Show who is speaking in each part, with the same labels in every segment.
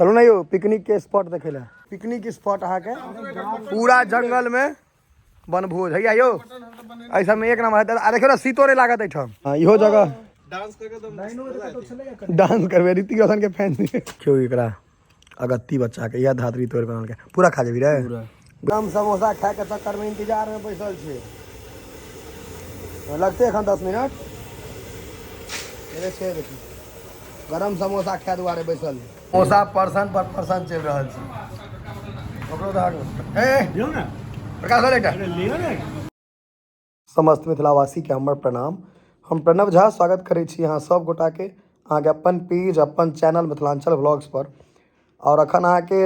Speaker 1: चलू ने यौ पिकनिक के स्पॉट देखै लए। पिकनिक स्पॉट अहाँके पूरा जंगल में वनभोज हैया यौ। एहि सबमे एक नंबर हेतै। आ देखियौ ने शीतो नहि लागत एहिठाम। हँ, इहो जगह
Speaker 2: डांस करके एकदम
Speaker 1: डांस करबै। ऋतिक रोशन के फैन देखियौ, एकरा अगत्ती बच्चा के इएह धात्री तोड़ि बनलकै। पूरा खा जेबी रे? गरम समोसा खाय के चक्कर में इंतजार में बैसल छी। लगते एखन 10 मिनट छै। देखियौ, गरम समोसा खाय दुआरे बैसल छी। समोसा पर्सन पर पर्सन चलि रहल छै। ओकरो दहक ए प्रकाश लऽ ले एकटा। समस्त मिथिलावासीके हमर प्रणाम। हम प्रणव झा स्वागत करै छी अहाँ सब गोटाके अहाँके अपन पेज, अपन चैनल मिथिलाञ्चल व्लॉग्स पर। आओर अखन अहाँके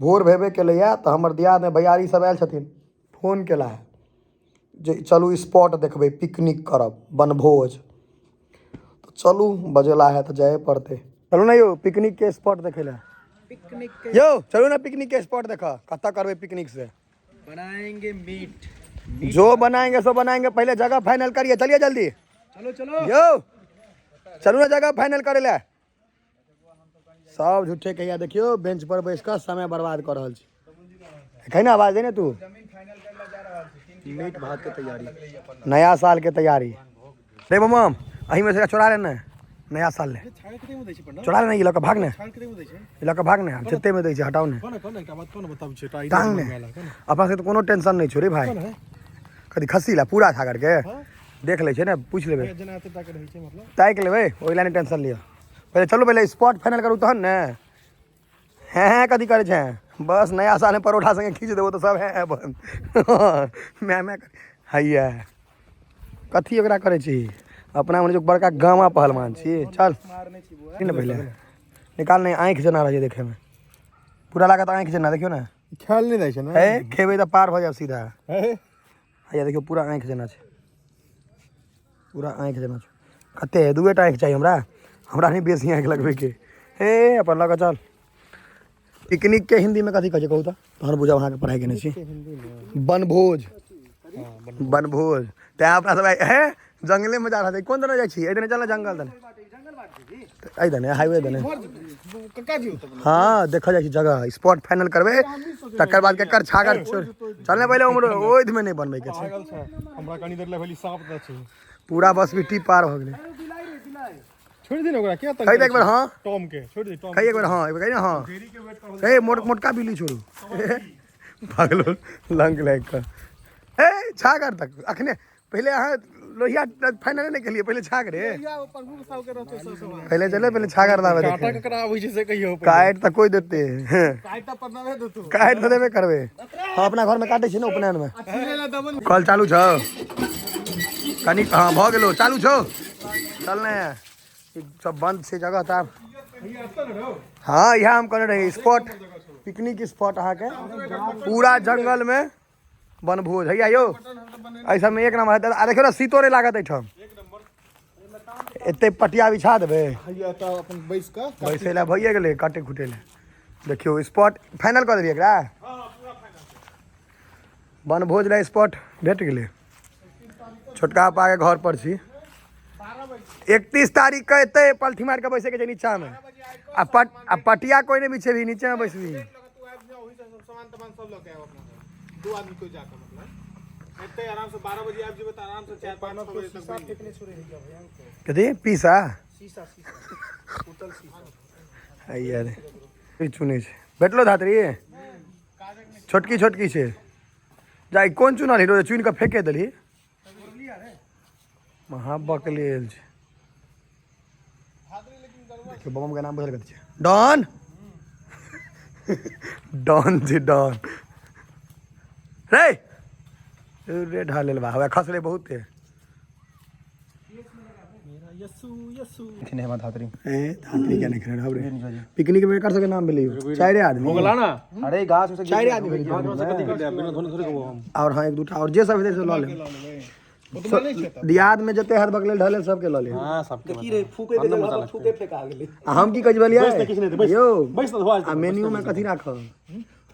Speaker 1: भोर भेबे केलैए तऽ हमर दियादमे भैयारी सब आयल छथिन। फोन केला है जे चलू स्पॉट देखबै, पिकनिक करब, वनभोज। तऽ चलू, बजेला है तऽ जाए पड़तै। चलू ने यौ पिकनिक के स्पॉट देखै लए।
Speaker 2: पिकनिक
Speaker 1: यौ चलू ने पिकनिक के स्पॉट देख, कतऽ करबै पिकनिक से।
Speaker 2: बनाएंगे मीट।
Speaker 1: जो बनाएंगे सो बनाएंगे, पहले जगह फाइनल करिए। चलिए जल्दी।
Speaker 2: चलो चलो।
Speaker 1: यो चलू ना जगह फाइनल करे ले। सब झूठे कहिया देखियो बेंच पर बैस कऽ समय बर्बाद कऽ रहल छी। कहीं ना आवाज दे ने तू।
Speaker 2: मीट भात के तैयारी,
Speaker 1: नया साल के तैयारी रे। बमम अही में से चोरा ले ने, नया साल ले चोरा ले ने। ई लऽ कऽ भाग ने, ई लऽ कऽ भाग ने। हम जते में दै छै, हटाउ ने। टांग ने। अपना सबके तऽ कोनो टेंशन नहि छौ रे भाई। कथी खस्सी ला पूरा छागर के देख लै छै ने, पूछि लेबै, ताकि लेबै, ओहि लए नहि टेंशन लिअ। पहिले चलू, पहिले स्पॉट फाइनल करू तहन ने। हैं हैं कथी करै छै? बस नया सालमे परोठा संगे खींच देबो तऽ सब हैं हैं बंद। मैं मैं हैया कथी ओकरा करै छी? अपना मने जो बड़का गामा पहलवान छी। चल ने, पहिले निकाल। नहि, आँखि जेना रहै छै देखैमे, पूरा लागत आँखि जेना। देखियौ ने।
Speaker 2: खायल नहि जाइ छै ने।
Speaker 1: हे, खेबै तऽ पार भऽ जायब सीधा।
Speaker 2: हे।
Speaker 1: हैया देखियौ, पूरा आँखि जेना छै, पूरा आँखि जेना छै। कते दुए टा आँखि चाही हमरा, हमरा नहि बेसी आँखि लगबैके। हे, अपन लऽ कऽ चल। पिकनिक के हिंदी में कथी कहै छै, कहू तऽ, तहन बुझब अहाँके पढ़ाइ केने छी। वनभोज, वनभोज। तैं अपना सब हे जंगले में जा रहल छी। कोन दने जाइ छी? एहि दने चल ने, जंगल दने, एहि दने, हाईवे दने। हाँ, देखल जाइ छी जगह, स्पॉट फाइनल करबै, तकर बाद केकर छागर चोर। चल ने पहिले उम्हरो। ओहिमे नहि बनबै के छै।
Speaker 2: पागल छै, हमरा कनी देर लए भेली साँप दऽ छै।
Speaker 1: पूरा बस बिट्टी पार भऽ गेलै।
Speaker 2: छोड़ि दे ने ओकरा, किया तंग?
Speaker 1: कहि दे एक बेर हाँ।
Speaker 2: टॉम के छोड़ि दे, टॉम।
Speaker 1: कहि एक बेर हाँ, एक बेर कहि ने हाँ।
Speaker 2: देरी के वेट कर।
Speaker 1: हे, मोट मोटका बिल्ली छोड़ू, भागलो लंक लागि कऽ। हे, छागर तक अखने पहिले अहाँ लोहिया फाइनल नहि केलियै। पहिले छागरे पहिले चले, पहिले छागर लाबे।
Speaker 2: काटा
Speaker 1: देखे।
Speaker 2: ककरा आबै छै से कहियो।
Speaker 1: काटि तऽ कोइ देते?
Speaker 2: काटा पर ना देतू।
Speaker 1: काटि तऽ देबे करबै। हाँ, अपना घरमे काटै छी ने उपनयनमे। कल चालू छौ कनि? हाँ, भऽ गेलो, चालू छौ। चल ने, ई सब बंद छै जगह तऽ आब। हाँ, इएह हम कहने रही स्पॉट, पिकनिक स्पॉट अहाँके पूरा जंगल में वनभोज हैया यौ। एहि सबमे एक नंबर हेतै। आ देखियौ ने, शीतो नहि लागत एहिठाम। एते पटिया बिछा देबै।
Speaker 2: हैया तऽ अपन बैस कऽ
Speaker 1: बैसै लए भइए गेलै, काटे खुटे लए। देखियौ, स्पॉट फाइनल कऽ देलियै एकरा। वनभोज लए स्पॉट भेट गेलै। छोटका पाके घर पर छी। 31 तारीख के एते पलथी मारि कऽ बैसैके छै नीचामे। आ पट आ पटिया कोइ नहि बिछेबही, नीचेमे बैसबही।
Speaker 2: तू आबि जा, ओहि से सब सामान तमान सब लऽ के आयब अपना सब। दू आदमी कोइ जाके, मतलब एते आराम से 12 बजे आबि जेबै तऽ आराम से 4 5 6 बजे तक बनि जेतै।
Speaker 1: कथी पीसा हैया रे? ई चुनै छै। भेटलो धात्री? छोटकी छोटकी छै। जा, ई कोन चुनल हीरो? चुनि कऽ फेके देलही, महा बकलेल छै। देखियौ, बम के नाम बुझल कथी छै? डॉन, डॉन छै डॉन रे। रे ढालेल बा, हवा खसले बहुते। ए धात्री के नहीं खेने रे पिकनिक में? एकर सबके नाम भेलै चारि आदमी।
Speaker 2: ना।
Speaker 3: अरे, गाछ में से
Speaker 1: चारि आदमी भेलै।
Speaker 3: बिना धोने थोड़े कहबो हम।
Speaker 1: और हाँ, एक दूटा और जे सब हेतै से लऽ लेब। दियाद में जते हर बकलेल ढलेल सबके लऽ लेब।
Speaker 3: हां, सबके।
Speaker 4: की रे, फूके के जगह पर फूके फेका गेलै।
Speaker 1: आ हम की कहै छी
Speaker 3: बैस ने, किछु नहि,
Speaker 1: यौ?
Speaker 3: बैस ने, धोआ।
Speaker 1: आ मेन्यू में कथी राखब?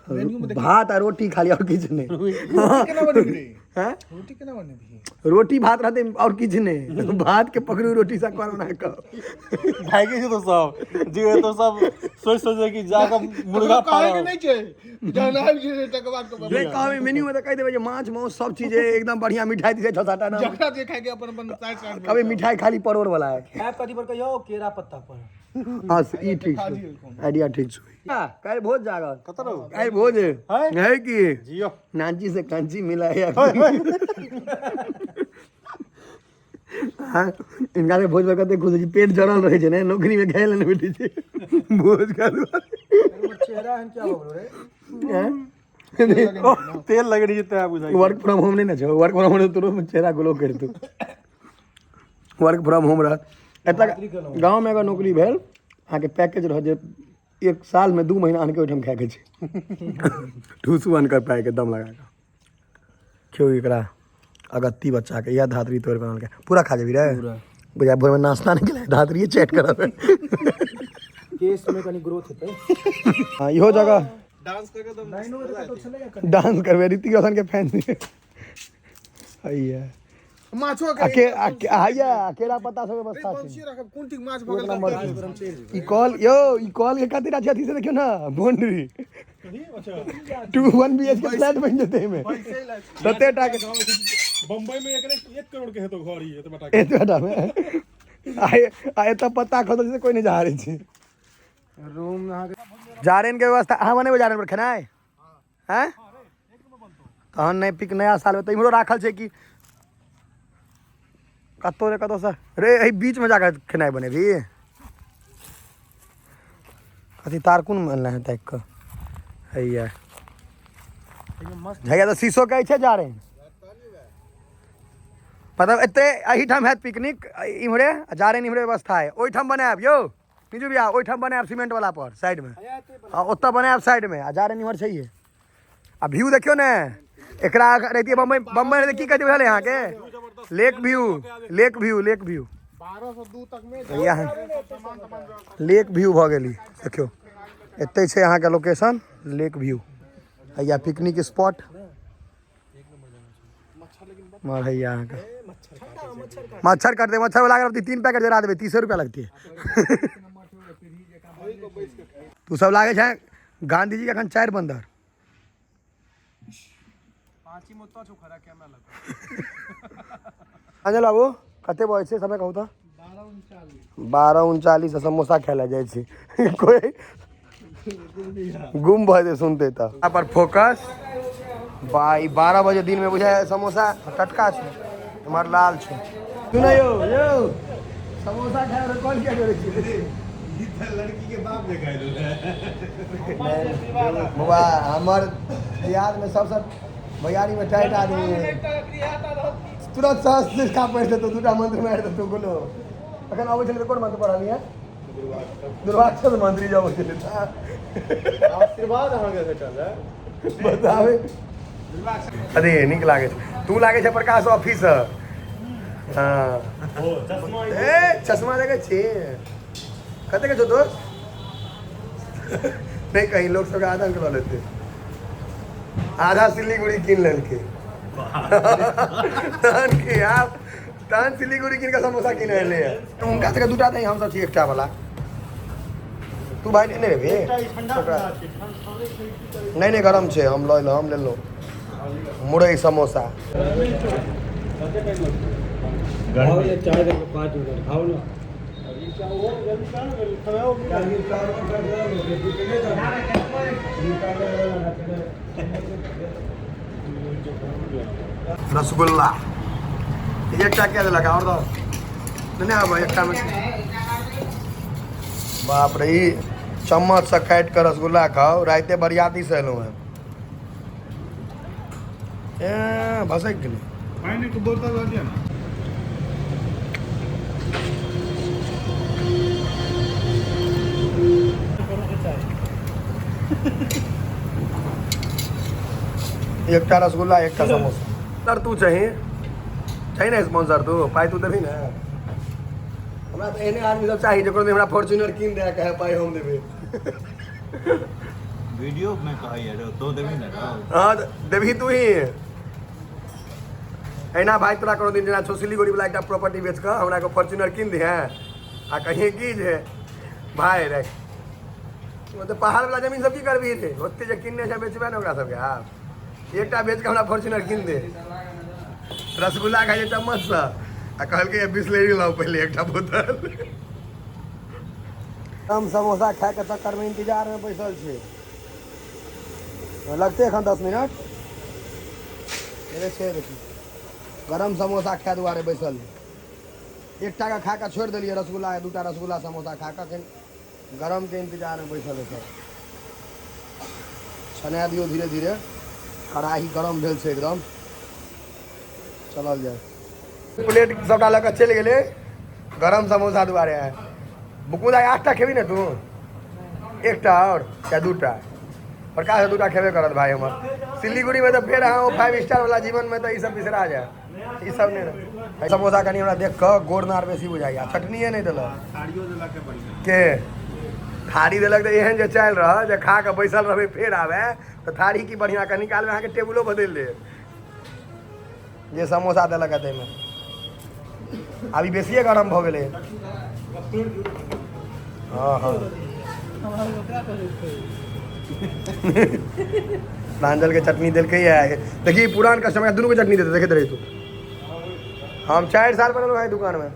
Speaker 1: भात आ रोटी खाली और किछु नहि।
Speaker 2: केना बनेबही रे?
Speaker 1: हैं?
Speaker 2: रोटी केना बनेबही?
Speaker 1: रोटी भात रहते और किछु नहि। भात के पकड़ू रोटी से कर बना कऽ
Speaker 3: भागि जेतौ सब जे तो सब सोच सोच कि जाकऽ मुर्गा
Speaker 2: कहै के
Speaker 3: फाड़ब।
Speaker 2: नहि छै, जहन आबि जेतै तकर बाद कहबै।
Speaker 1: नहीं कहबै मेन्यू में तऽ कहि देबै जे माछ माउस सब चीज है, एकदम बढ़िया मिठाई दिसे 6 7 नाम।
Speaker 2: जकरा जे खाय के अपन अपन साइड साइड।
Speaker 1: कहबै मिठाई खाली परोड़ वाला है।
Speaker 3: खायब कथी पर कहियो? केरा पत्ता पर।
Speaker 1: हाँ से ई ठीक छै, आइडिया ठीक छै। काल्हि भोज जागल।
Speaker 3: कतऽ रहू?
Speaker 1: काल्हि भोज है।
Speaker 3: है?
Speaker 1: है की
Speaker 3: जियो।
Speaker 1: नाची से कांची मिला है। हाँ, इनका के भोज में कते खुश होइ छै, पेट जरल रहै छै ने, नौकरी में खाय लए नहि भेटै छै, भोज खा
Speaker 3: चेहरा हन क्या हो गेलो रे?
Speaker 1: हैं?
Speaker 3: तेल लगै छै तै बुझाइ।
Speaker 1: वर्क फ्रॉम होम नहीं ना छौ, वर्क फ्रॉम होम तुरंत चेहरा ग्लो कर तू। वर्क फ्रॉम होम रह एतऽ गाँवमे अगर नौकरी भेल अहाँके पैकेज रह जे 1 सालमे 2 महीना अनके ओहिठाम खायके छै। ठूसू अनकर पाइके दम लगा कऽ क्यों एकरा अगत्ती बच्चाके इएह धात्री तोड़ि कऽ आनलकै। पूरा खा जेबही रे? बुझा भोरमे नाश्ता नहि केलकै, धात्रिए चैट करबै।
Speaker 3: केस में कनी ग्रोथ हेतै।
Speaker 1: हाँ, इहो जगह
Speaker 2: डांस करके एकदम
Speaker 1: डांस करबै। ऋतिक रोशन के फैन हैया।
Speaker 2: माछो के
Speaker 1: अके अके हैया केरा पत्ता सब व्यवस्था छै।
Speaker 2: बंसी राखब कोन ठीक माछ
Speaker 1: एक
Speaker 2: भगल।
Speaker 1: नंबर छै। ई कॉल यौ, ई कॉल के कते अच्छी अथी से देखियौ ना, बाउंड्री 2 1 BHK flat बनि जेतै एहिमे तते टा के।
Speaker 4: बम्बई में एकरे 1 करोड़ के हेतौ घर, ई एतबा टा के।
Speaker 1: एतबा टा मे आ एतऽ पत्ता खसल छै, कोइ नहि जा रहल छै।
Speaker 3: रूम अहाँके
Speaker 1: जारैन के व्यवस्था अहाँ बनेबै? जारैन पर खेनाइ हैं तहन नहि पिक नया सालमे तऽ इम्हरो राखल छै कि कतौ ने कतौ से रे एहि बीचमे जाकऽ खेनाइ बनेबही। कथी तार कोन अनले हैं ताकि कऽ? हैया हैया तऽ शीशो कहै छै जारैन। मतलब एते एहिठाम हैत पिकनिक इम्हरे आ जारैन इम्हरे व्यवस्था है। ओहिठाम बनायब यौ निजू भैया, ओहिठाम बनायब सीमेंट वाला पर साइडमे। आ ओतऽ बनायब साइडमे आ जारैन इम्हर छैहे। आ व्यू देखियौ ने एकरा रहितियै बम्बई, बम्बई रहितै की कहतै बुझल अहाँके? Lake view, lake view, lake view.
Speaker 2: 12 से 2 तक में
Speaker 1: यहाँ लेक व्यू भऽ गेली। देखियौ एतै छै अहाँके लोकेशन लेक व्यू। हैया पिकनिक स्पॉट मर हैया अहाँके मच्छर काटतै। मच्छर वाला अगरबत्ती 3 पैकेट जरा देबै, 30 रुपया लगतै। तू सब लागै छै गांधी जी के एखन 4 बंदर।
Speaker 3: पाँची मोतो छौ खड़ा कैमरा लग।
Speaker 1: अंजल बाबू कते बजै छै समय कहू तऽ? 12:39 समोसा खाय लए जाइ छी। कोइ गुम भऽ जेतै सुनते तऽ। यहाँ पर फोकस बाई 12 बजे दिन में बुझाय समोसा टटका छै, इम्हर लाल छै। सुनो यौ यौ समोसा खाय लए कॉल किया करै छियै?
Speaker 2: लड़की के बाप देखाइ दो।
Speaker 1: बौआ हमर याद में सबसँ भैयारी में टाइट आदमी है। तुरंत सहस्त्र का पढ़ि देतौ, 2टा मंत्र मारि देतौ कोनो। अखन अबै छलै तऽ कोन मंत्र पढ़लियै? दुर्वाक्षर मंत्री जब अबै छलै तऽ
Speaker 3: आशीर्वाद अहाँके भेटल है।
Speaker 1: बताबै। अरे नीक लागै छै। तू लागै छै प्रकाश ऑफिसर। हाँ ए चश्मा देखै छी कते के छौ दोस्त? नहि कहीं लोक सबके आदंक लऽ लेतै। आधा सिलीगुड़ी कीन लेलकै तहन की आब, तहन सिलीगुड़ी कीन कऽ समोसा कीन एलै। हुनका सबके 2टा दही, हमसब छी 1टा वाला। तू भाई नहि लेबही? नहि नहि गरम छै, हम लऽ हम लेलहुँ मुरई समोसा।
Speaker 3: 4 5 मिनट खाओ ना।
Speaker 1: रसगुल्ला एकटा क्या देलक और दो नहीं आब एकटा में। बाप रे ई चम्मच से काटि कऽ रसगुल्ला खाओ। राते बरियाती से एलहुँ हेँ। ए भसकि गेलै।
Speaker 2: पानी के बोतल दऽ दिअ ना।
Speaker 1: एकटा रसगुल्ला एकटा समोसा। सर तू चाही चाही ने स्पॉन्सर, तू पाइ तू देबही ने? हमरा तऽ एहने आदमी सब चाही जकरो हमरा फॉर्च्यूनर कीन दे कहे पाइ हम देबै।
Speaker 3: वीडियो में कहैया रे तो देबही ने।
Speaker 1: हाँ देबही तू ही। एना भाई तोरा कोनो दिन जेना छौ सिलीगुड़ी वाला एकटा प्रॉपर्टी बेच कऽ हमरा एगो फॉर्च्यूनर कीन दिहे आ कहिए की जे भाई रे मतलब पहाड़ वाला जमीन सब की करबही रे, ओते जे किनने छै बेचबे ने ओकरा सबके। आब एकटा बेच कऽ हमरा फॉर्च्यूनर कीन दे। रसगुल्ला खाइ छै चम्मचसँ आ कहलकै बिसलेरी लाउ पहिले एकटा बोतल। हम समोसा खायके चक्करमे इंतजारमे बैसल छी, लगते एखन 10 मिनट छै। देखी गरम समोसा खाय दुआरे बैसल। एकटा के खा कऽ छोड़ि देलियै रसगुल्ला, दूटा रसगुल्ला समोसा खा कऽ एखन गरमके इंतजारमे बैसल है सब। छना दियौ धीरे धीरे, कड़ाही गरम भेल छै एकदम। चलल जाय। प्लेट सबटा लऽ कऽ चलि गेलै गरम समोसा दुआरे। मुकुंदा 8टा खेबी ने तू? एकटा और या दूटा? प्रकाश दूटा खेबे करत भाई हमर। सिलीगुड़ी में तो फेर अहाँ 5 स्टार वाला जीवन में तो ई सब बिसरा जाए, ई सब नहीं रहे। समोसा कनी हमरा देख कऽ गोर नार बेसी बुझाइया, चटनिए नहीं देलक के थारी देलक तऽ एहन जे चालि रह जे खा कऽ बैसल रहबै फेर आबै तऽ थारी की बढ़िआँ कनी कालमे अहाँके टेबुलो बदलि देत जे समोसा देलक है ताहिमे। अभी बेसिए गरम भऽ गेलै। हाँ हाँ प्रांजल के चटनी देलकै है। देखी पुरान कस्टमर दुनू के चटनी देते देखैत रही तू। हम 4 साल पर भाई दुकान में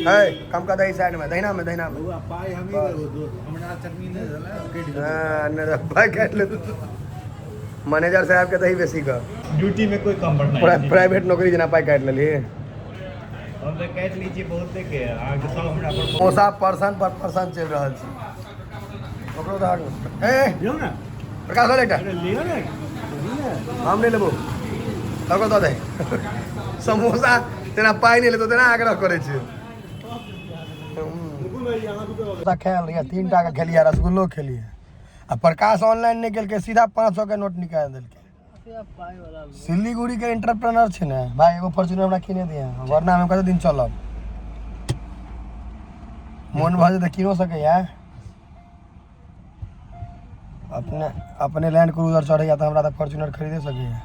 Speaker 1: है कम का दही साइड में दहिना में दहिना में
Speaker 2: पाई हम ही हमरा चटनी नहीं देला कटि गेल।
Speaker 1: हां नहीं भाई काट ले मैनेजर साहब के दही बेसी का
Speaker 3: ड्यूटी में कोई कम बढ़ना
Speaker 1: प्राइवेट नौकरी जना पाई काट लेली।
Speaker 3: हम तो काटि ली छी बहुत के अहाँके सब हमरा पर
Speaker 1: समोसा पर्सन पर पर्सन चलि रहल छै। ओकरो दहक ए
Speaker 3: लियौ ने
Speaker 1: प्रकाश लऽ एकटा।
Speaker 3: लियौ ने
Speaker 1: हम नहीं लेबो ओकरो दऽ दे। समोसा तेना पाइ नहि लेतो तेना आग्रह करै छै। खायल रहियै 3टा के खेलियै रसगुल्लो खेलियै आ प्रकाश ऑनलाइन नहि केलकै सीधा 500 के नोट निकालि देलकै। सिलीगुड़ी के एंटरप्रेन्योर छै ने भाई, एगो फॉर्च्यूनर हमरा किने दिहे वरना हम कते दिन चलब। मोन भऽ जेतै किनो सकैया। अपने अपने लैंड क्रूजर चढ़ैया तऽ हमरा तऽ फॉर्च्यूनर खरीदे सकैया।